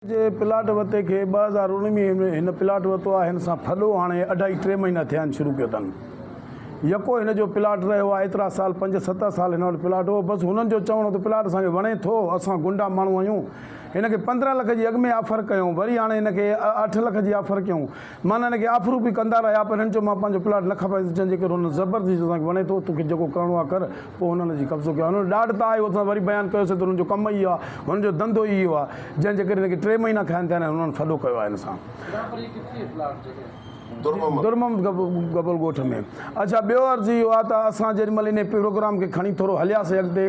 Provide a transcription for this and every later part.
جي پلاٽ وتي کي 2019 ۾ هن پلاٽ وتو آهي هن سان ڦڏو هاڻي اڍائي ٽي مهينا ٿيا آهن شروع ڪيو اٿن يڪو هن جو پلاٽ رهيو آهي ايترا سال پنج ست سال هن وٽ پلاٽ هو بس هنن جو چوڻ هو ته پلاٽ اسان کي وڻي ٿو اسان گنڊا ماڻهو آهيون هن کي 15 لک جي اڳ ۾ آفر ڪيون وري هاڻي هن کي 8 لک جي آفر ڪيون معنيٰ هن کي آفرون به ڪندا رهيا پر هن چيو مان پنهنجو پلاٽ نه کپائيندس جنهن جي ڪري هنن زبردستي چيو اسان کي وڻي ٿو توکي جيڪو ڪرڻو آهي ڪر پوء هنن اچي قبضو ڪيو هنن ڏاڍ ته آهي اسان وري بيان ڪيوسين ته هنن جو ڪم ئي اهو آهي هنن جو ڌنڌو ئي اهو آهي جنهن جي ڪري هن کي ٽي مهينا کائن ٿيا آهن ۽ هنن ڦڏو ڪيو آهي هن سان. در محمد گبول ڳوٺ ۾. اڇا ٻيو عرض اهو آهي ته اسان جيڏي مهل انهي پروگرام کي کڻي ٿورو هلياسين اڳتي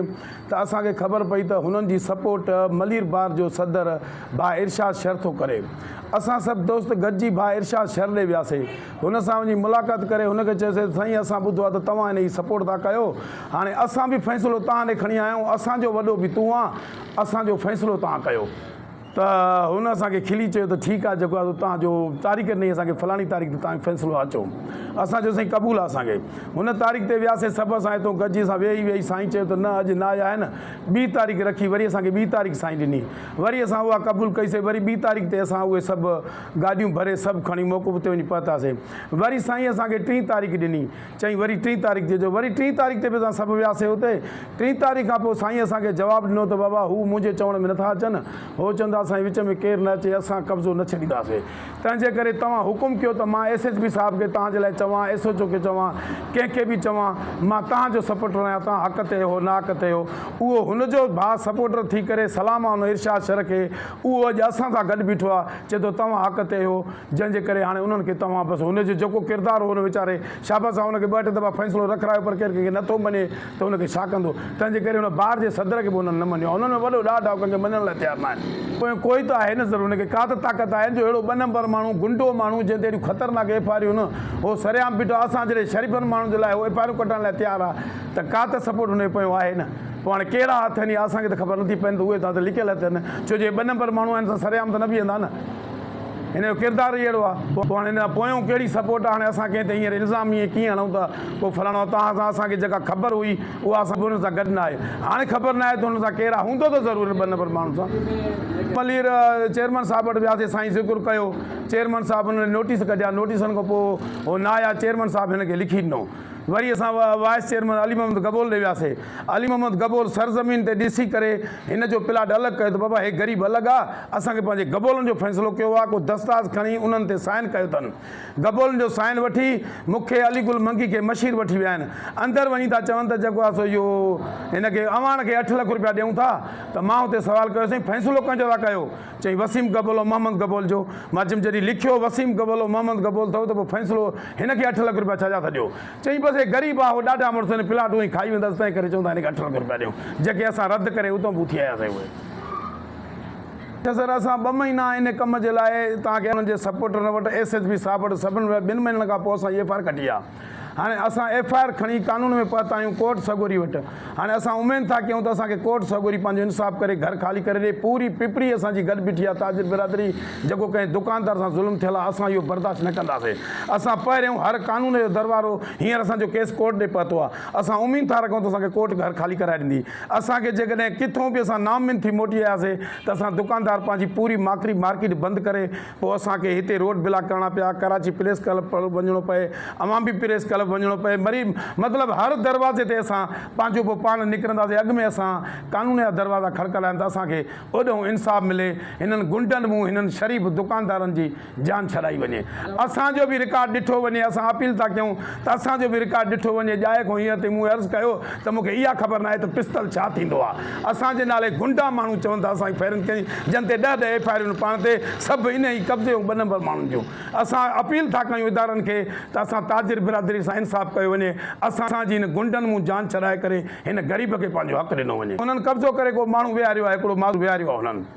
ته اسان کي خبر پئي ته هنن جي سپورٽ ملير بار جو صدر ڀاء ارشاد شر ٿو ڪري. اسان سڀ دوست گڏجي ڀاء ارشاد شر ڏي وياسي. هن سان وڃي ملاقات ڪري هن کي چيوسي ته سائين اسان ٻڌو آهي ته توهان هن جي سپورٽ ٿا ڪيو. هاڻي اسان به فيصلو توهان ڏي کڻي آيا آهيون. اسان جو وڏو به تون آن. اسان جو فيصلو توهان ڪيو. ته هن اسان کي کلي چيو ته ٺيڪ آهي جيڪو آهي سو توهان جو تاريخ ڏني اسان کي فلاڻي تاريخ تي توهان جو فيصلو آهي اچو. اسان چيو سائين قبول آهي اسان کي. هن تاريخ تي وياسي سڀ اسان هتو گڏجي اسان ويهي ويهي سائين چيو ته نه اڄ نه آيا آهن ٻي تاريخ رکي وري اسان کي ٻي تاريخ سائين ڏني. وري اسان اها قبول ڪئي سي وري ٻي تاريخ تي اسان اهي سڀ گاڏيون ڀري سڀ کڻي موقف تي وڃي پهتاسي وري سائين اسان کي ٽين تاريخ ڏني چئين وري ٽين تاريخ تي اچو وري ٽين تاريخ تي به اسان سڀ وياسي اتي ٽين تاريخ کان پوء سائين اسان کي جواب ڏنو ته بابا هو منهنجي چوڻ ۾ نٿا اچن هو چون ٿا اسان جي وچ ۾ ڪير نه اچي اسان قبضو نه ڇڏينداسي تنهن جي ڪري توهان حڪم ڪيو ته مان ايس ايس پي صاحب کي توهان جي لاء چوان، ايس ايڇ او کي چوان، ڪنهن کي به چوان، مان توهان جو سپورٽر آهيان، توهان حق تي هو ناحق تي هو. اهو هن جو ڀاء سپورٽر ٿي ڪري سلام آ ان ارشاد شر کي، اهو اڄ اسان سان گڏ بيٺو آ، چئي ٿو توهان حق تي هو، جنهن جي ڪري هاڻي انهن کي توهان بس هن جو جيڪو ڪردار هو ان ويچاري شابس آ ان کي ٻه ٽي دفعا فيصلو رکرايو پر ڪير ڪنهن کي نٿو مڃي ته ان کي ڇا ڪندو؟ تنهن جي ڪري هن بار جي صدر کي به انهن نه مڃيو آهي. انهن ۾ وڏو ڏاڍ آهي، ڪنهن کي مڃڻ لاء تيار ناهن. پويان ڪوئي ته آهي نه ضرور هن کي ڪا ته طاقت آهي جو اهڙو ٻه نمبر ماڻهو، گنڊو ماڻهو، جنهن تي اهڙيون خطرناڪ ايف آريون نه، هو سرعام بيٺو آهي. اسان جهڙي شريفن ماڻهن جي لاء هو ايف آريون ڪٽڻ لاء تيار آهي ته ڪا ته سپورٽ هن جي پويان آهي نه. پوء هاڻي ڪهڙا هٿ آهن اها اسان کي ته خبر نٿي پئي ته اهي ته لڪيل هٿ آهن، ڇو جو اهي ٻه نمبر ماڻهو آهن سا سرعام ته نه بيهندا نه. هن جو ڪردار ئي اهڙو آهي. پوء هاڻي هن جا پويون ڪهڙي سپورٽ آهي، هاڻي اسان ڪنهن تي هينئر الزام ائين ڪيئن هڻون ته ڪو فلاڻو آهي، توهان سان اسان کي جيڪا خبر هئي اها اسان به هن سان گڏ نه آهي، هاڻي خبر نه آهي ته هن سان ڪير آهي، هوندو ته ضرور هن ٻه نمبر ماڻهن سان. ملير چيئرمن صاحب وٽ وياسين، سائين ذڪر ڪيو، چيئرمن صاحب هن نوٽيس ڪڍيا، نوٽيسن کان پوء هو نه آيا، چيئرمن صاحب هن کي لکي ڏنو. وري اسان وائيس چيئرمين علي محمد گبول ڏي وياسي. علي محمد گبول سرزمين تي ڏسي ڪري هن جو پلاٽ الڳ ڪيو ته بابا هي غريب الڳ آ، اسان کي پنهنجي گبولن جو فيصلو ڪيو آ، ڪو دستاز کڻي انهن تي سائن ڪيو اٿن. گبولن جو سائن وٺي مون کي علي گل منگي کي مشير وٺي ويا آهن. اندر وڃي ٿا چون ته جيڪو آ سو اهو هن کي اواڻ کي اٺ لک روپيا ڏيون ٿا ته مان اتي سوال ڪيو سائين فيصلو ڪنهن جو ٿا ڪيو؟ چيائين وسيم گبول ۽ محمد گبول جو. مان چيم جڏهن لکيو وسيم گبول ۽ محمد گبول اٿو ته پوء فيصلو هن کي اٺ لک روپيا ڇا جا ٿا ڏيو؟ چيائين بس هي غريب آ هو ڏاڍا مڙس آهن پلاٽ اونئين کائي ويندس تنهن ڪري چون ٿا هن کي اٺ لک روپيا ڏيون جيڪي اسان رد ڪري اتان به اٿي آياسين اهي. سر اسان ٻه مهينا ان ڪم جي لاء توهان کي انهن جي سپورٽرن وٽ ايس ايس پي صاحب وٽ سڀن وٽ ٻن مهينن کان پوء اسان ايف I R ڪڍي آ هاڻي اسان ايف I R کڻي قانون ۾ پهتا آهيون ڪورٽ سڳوري وٽ هاڻي اسان اميد ٿا ڪيون ته اسان کي ڪورٽ سڳوري پنهنجو انصاف ڪري گهر خالي ڪري ڏي پوري پپري اسان جي گڏ بيٺي آهي تاجر برادري جيڪو ڪنهن دڪاندار سان ظلم ٿيل آهي اسان اهو برداشت نه ڪنداسين اسان پهريون هر قانون جو دروارو هينئر اسان جو ڪيس ڪورٽ ڏي پهتو آهي اسان اميد ٿا رکون ته اسان کي ڪورٽ گهر خالي ڪرائي ڏيندي اسان کي جيڪڏهن ڪٿون به اسان ناممڪن ٿي موٽي آياسي ته اسان دڪاندار پنهنجي پوري ماڪري مارڪيٽ بند ڪري پوء اسان کي هتي روڊ بلاڪ ڪرڻا پيا، ڪراچي پريس ڪلب وڃڻو پئي، عوامي پريس ڪلب وڃڻو پئي، مري مطلب هر دروازي تي اسان پنهنجو پوء پاڻ نڪرنداسين، اڳ ۾ اسان قانون جا دروازا کڙڪايا آهن ته اسان کي اوڏهون انصاف ملي، هنن غنڊن مون هنن شريف دڪاندارن جي جان ڇڏائي وڃي، اسان جو به رڪارڊ ڏٺو وڃي، اسان اپيل ٿا ڪيون ته اسان جو به رڪارڊ ڏٺو وڃي، ڄائي کان هينئر تائين مون عرض ڪيو ته مون کي اها خبر ناهي ته پستل ڇا ٿيندو آهي. اسان جي نالي گنڊا ماڻهو چون ٿا اسان کي فائرنگ ڪئي جن تي ڏهه ڏهه ايف I آرون پاڻ تي سڀ انهي ئي قبضي ۽ ٻه نمبر ماڻهن جون. اسان اپيل ٿا ڪيون ادارن کي ته اسان تاجر برادري سان انصاف ڪيو وڃي اسان جي هن گنڊن مون جان ڇڏائي ڪري هن غريب کي پنهنجو حق ڏنو وڃي. هنن قبضو ڪري ڪو ماڻهو ويهاريو آهي هڪڙو ماڻهو ويهاريو آهي هنن.